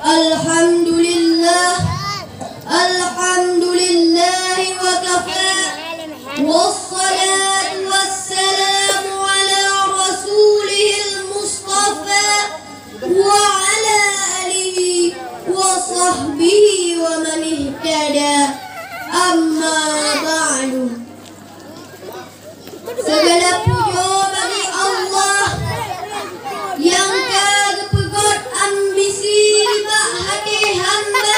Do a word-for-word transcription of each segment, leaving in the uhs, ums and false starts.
Alhamdulillah, alhamdulillahi wa kafa, wassalatu wassalamu ala rasulihil mustafa, wa ala alihi wa sahbihi wa man ihtada. Amma ba'du. Segala pujoe bagi Allah nyang ka geupeugot ambisi bak até hamba,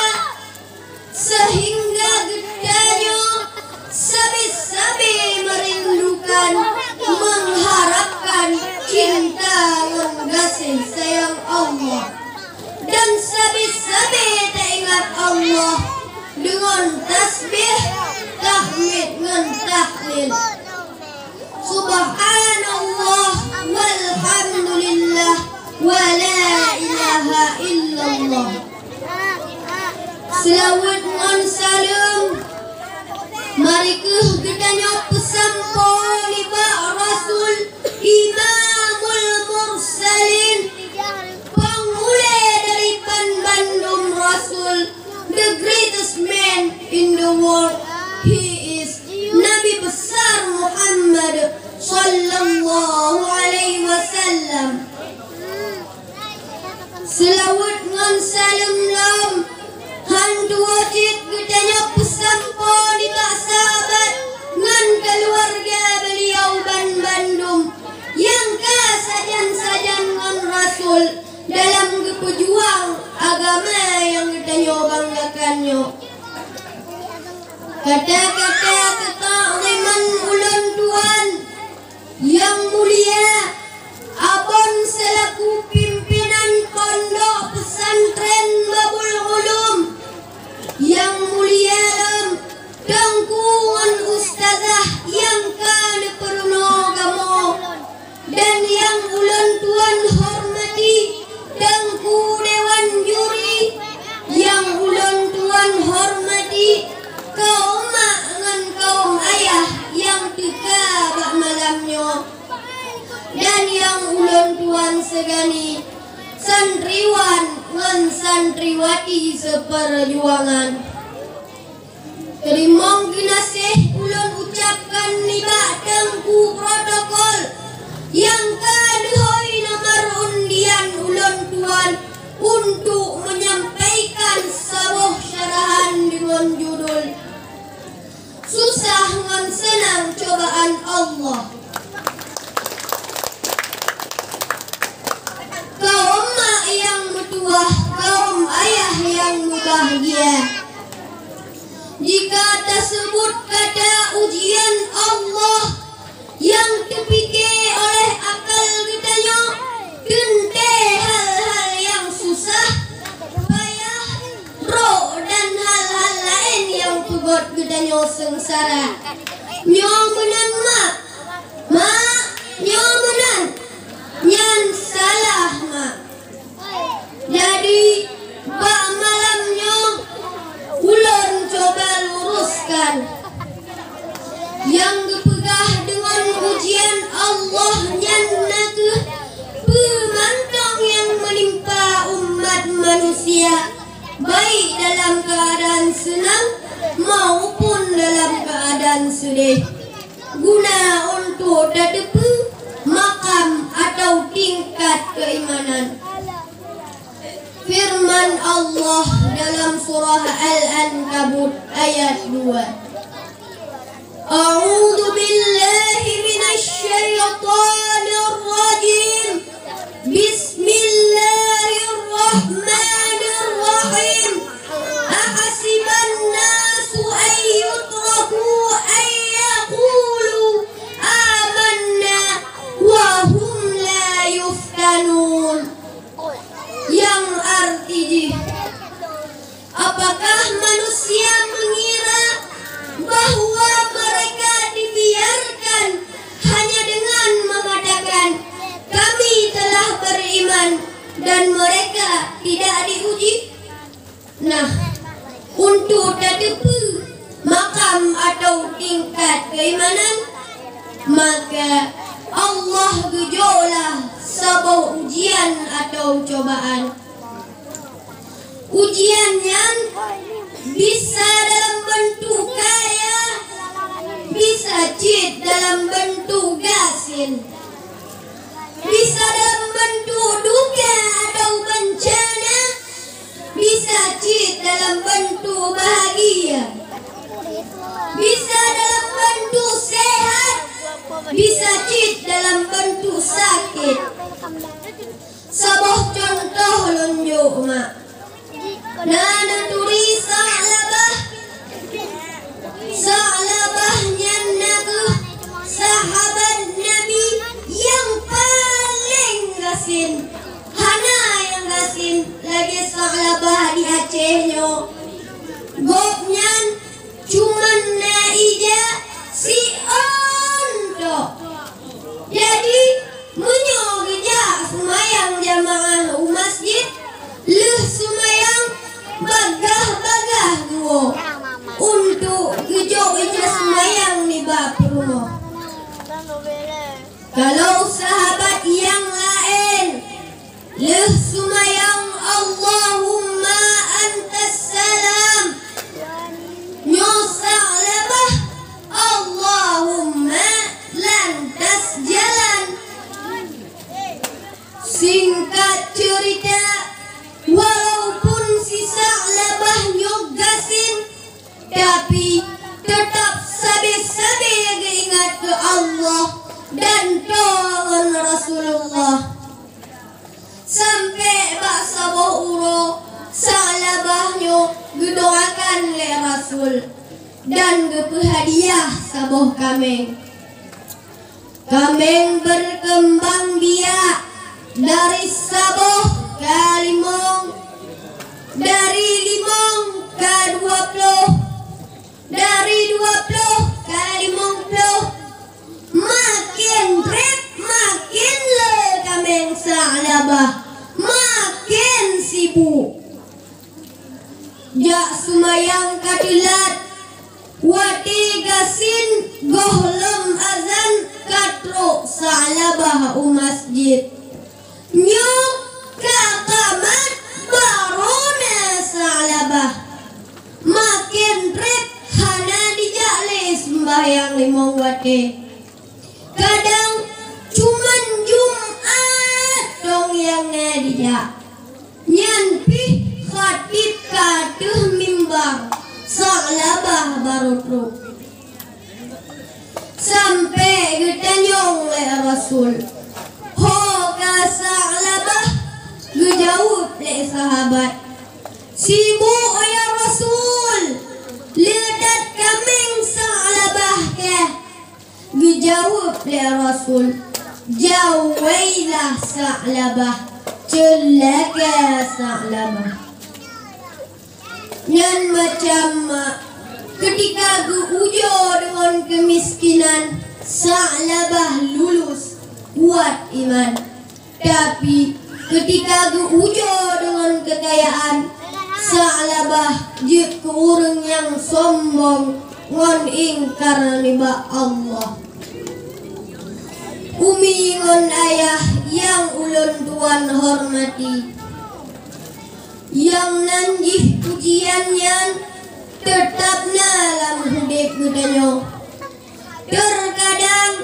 seuhingga geutanyoe sabe-sabe meurindukan, meuharapkan cinta ngon gaséh sayang Allah. Dan sabe-sabe taingat Allah deungon tasbih, tahmid ngon tahlil. Subhanallah walhamdulillah wa la ilaha illallah. Seulaweuet ngon saleuem mari kheueh geutanyoe peusampoe nibak Rasul Imamul Mursalin, Peungulée dari banmandum rasul, the greatest man in the world, he is Nabi Besar Muhammad sallallahu alaihi wasallam. Seulaweuet ngon saleuem lom han tuwoe cit geutanyoe peusampoe nibak sahabat ngon keuluwarga beuliau banmandum nyang ka sajan-sajan ngon Rasul dalam geupeujuang agama nyang geutanyoe banggakan nyoe. Kata-kata keuta'ziman ulôn tuan nyang mulia, Abon selaku pimpinan Pondok Pesantren Babul Ulum, nyang mulia lom Teungku ngon Ustazah nyang ka neupeurunoe kamoe, dan nyang ulôn tuan hormati Teungku Dewan Juri, nyang ulôn tuan hormati kaum mak ngon kaum ayah nyang teuka bak malam nyoe, dan nyang ulôn tuan seugani santriwan ngon santriwati seupeujuangan. Teurimong geunaséh ulôn ucapkan nibak Teungku protokol nyang ka lheueh nomor undian ulôn tuan untuk menyampaikan saboh syarahan deungon judul Susah ngon Seunang Cobaan Allah. Kaum mak nyang meutuwah, kaum ayah nyang mubahgia. Jika taseubuet kata ujian Allah nyang teupike oleh akal geutanyoe, teuntée hal-hal nyang susah, payah, brok dan hal-hal laén nyang peugot geutanyoe seungsara. Nyoe meunan mak, mak, nyoe meunan, nyan salah mak. Jadi, bak malam nyoe ulôn cuba luruskan nyang geupeugah deungon ujian Allah nyan na kheueh peue mantong nyang meunimpa umat manusia, baik dalam keuadaan seunang maupun dalam keuadaan seudeh. Guna untuk tateupeue makam atau tingkat keimanan. Firman Allah dalam surah Al-Ankabut ayat dua. A'udzu billahi minasy syaithanir rajim. Bismillahirrahmanirrahim. Ahasiban nasu an yutraku an yaqulu amanna wa hum la yuftanun. Nyang arti jih, apakah manusia meungira bahwa mereka dibiarkan hanya dengan mengatakan, "Kami telah beriman," dan mereka tidak diuji? Nah, untuk tateupeue makam atau tingkat keimanan, maka Allah geujoklah saboh ujian atau cobaan. Ujian nyan bisa dalam bentuk kaya, bisa cit dalam bentuk gasien, bisa dalam bentuk duka atau bencana, bisa cit dalam bentuk bahagia, bisa dalam bentuk sehat, bisa cit dalam bentuk sakit. Saboh cuntoh lôn jok, mak. Na neuturi Sa'labah. Sa'labah nyan na kheueh sahabat Nabi nyang paleng gasien. Hana nyang gasien lagèe Sa'labah di Aceh nyoe. Gobnyan cuman na ija siôn tok. Jadi, meunyoe geujak seumayang jamaah u masjid, lheueh seumayang bagaih-bagaih geuwoe untuk geujok ija seumayang nibak peurumoh. Kalau sahabat nyang laén, lheueh seumayang, "Allahumma antas salam." Nyoe Sa'labah, "Allahumma lantas jalan." Singkat cerita, walaupun si Sa'labah nyoe gasien, tapi, teutap sabe-sabe geuingat keu Allah dan toh ngon Rasulullah. Sampai bak saboh uroe, Sa'labah nyoe geudoakan lé Rasul dan geupeuhadiah saboh kaméng. Kaméng berkembang biak dari saboh ka limong, dari limong ka dua ploh, dari dua ploh ka limong ploh. Maken trép, maken le kaméng Sa'labah, maken sibuk. Jak seumayang ka teulat, watée gasien gohlom azan ka trok Sa'labah u masjid. Nyoe ka tamat barô na Sa'labah. Maken trép hana dijak lé seumbahyang limong watée. Kadang cuman Jumat dong nyang na dijak. Nyan pih khatib ka ateueh mimbar, Sa'labah barô trok. Sampai geutanyong lé Rasul, "Ho ka Sa'labah?" Geujaweueb lé sahabat, "Sibuk, ya Rasul, le that kaméng Sa'labah kah." Geujaweueb lé Rasul, "Ya wailah Sa'labah, ceulaka Sa'labah." Nyan macam mak, keutika geu-ujoe deungon keumiskinan, Sa'labah lulus, kuat iman. Tapi, keutika geu-ujoe deungon keukayaan, Sa'labah jeuet keu ureuëng nyang sombong ngon ingkar nibak Allah. Umi ngon ayah nyang ulôn tuan hormati, nyang nan jih ujian nyan teutap na lam udeb geutanyoe. Teukadang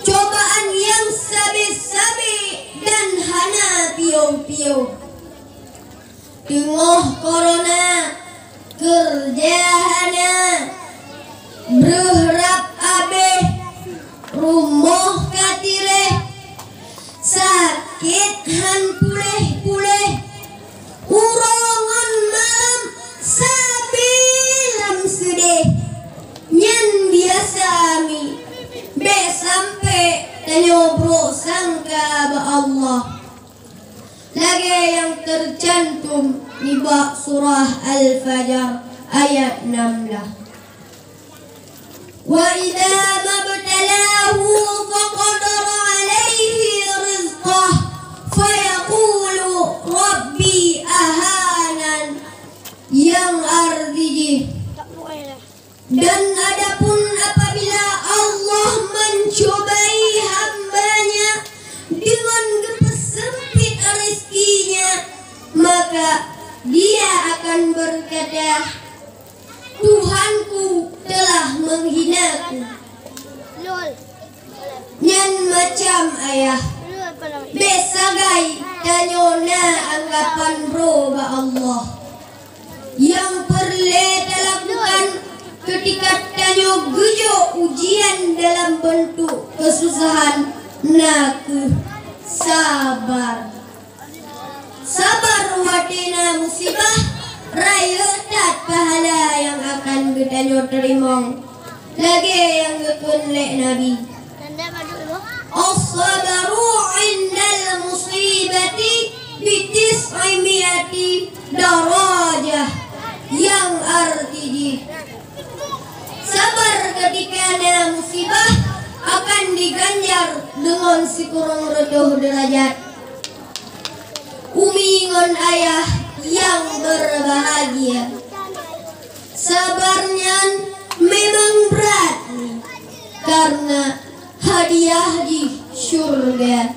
cobaan nyang sabe-sabe dan hana piôh-piôh. Teungoh korona, keureuja hana, breueh rab abéh, rumoh ka tiréh, sakét han puléh-puléh, uroe ngon malam sabe lam seudeh. Nyan biasa mi, bék sampoe tanyoe brok sangka bak Allah. Lagée nyang teucantum nibak surah Al-Fajar ayat nam blah. "Wa idza mabtalahu faqadara alaihi rizqah, fayaqulu rabbi ahanan." Nyang arti jih, dan adapun apabila Allah mencobai hamba-Nya deungon geupe- akan berkata, "Tuhanku telah menghinaku." Nyan macam ayah. Bék sagai tanyoe na anggapan droe bak Allah. Nyang peureulée talakukan keutika tanyoe geujok ujian dalam beuntuk keususahan na kheueh sabar. Sabar watée na musibah, rayeuk that pahala nyang akan geutanyoe teurimong. Lagée nyang geukheun lé Nabi, "As-sabru 'indal musibati bi tis'i mi'ati darajah," nyang arti jih, sabar keutika na musibah akan diganjar deungon sikureueng reutôh deurajat. Umi ngon ayah nyang berbahagia, sabar nyan memang brat, karna hadiah jih syurga.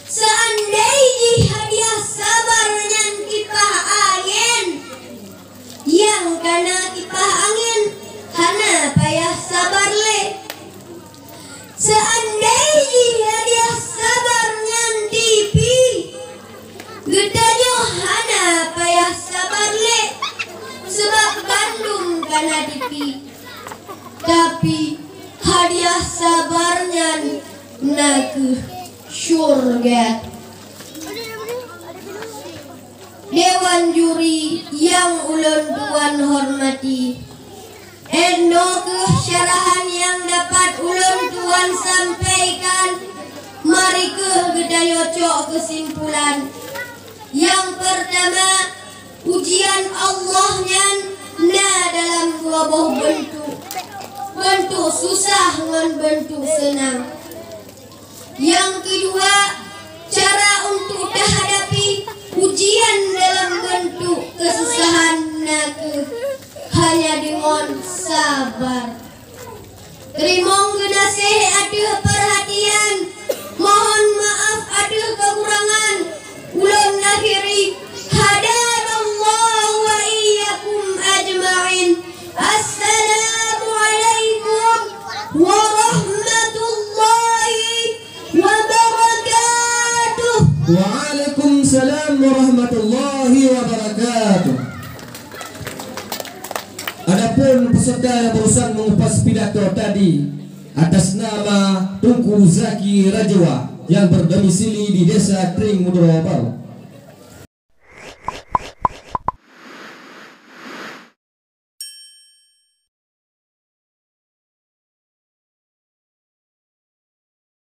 Seandai jih hadiah sabar nyan kipah angén, nyang kana kipah angén hana payah sabar lé. Seandai jih hadiah sabar nyan tipi, geutanyoe hana payah sabar lé, sabab bandum kana tipi. Tapi hadiah sabar nyan na kheueh syurga. Dewan juri nyang ulôn tuan hormati, 'oh noe kheueh syarahan nyang dapat ulôn tuan sampaikan. Mari kheueh geutanyoe cok keusimpulan. Nyang peurtama, ujian Allah nyan na dalam dua boh beuntuk, beuntuk susah ngon beuntuk seunang. Nyang keudua, cara untuk tahadapi ujian dalam beuntuk keususahan na kheueh hanya deungon sabar. Teurimong geunaséh ateueh peurhatian, mohon maaf ateueh keukurangan. Ulôn akhiri, hadanallahu wa iyyakum ajma'in. Assalamualaikum warahmatullahi wabarakatuh. Waalaikumsalam warahmatullahi wabarakatuh. Adapun peserta yang barusan mengupas pidato tadi atas nama Teungku Zaki Rajwa yang berdomisili di Desa Kring Mudro Baru.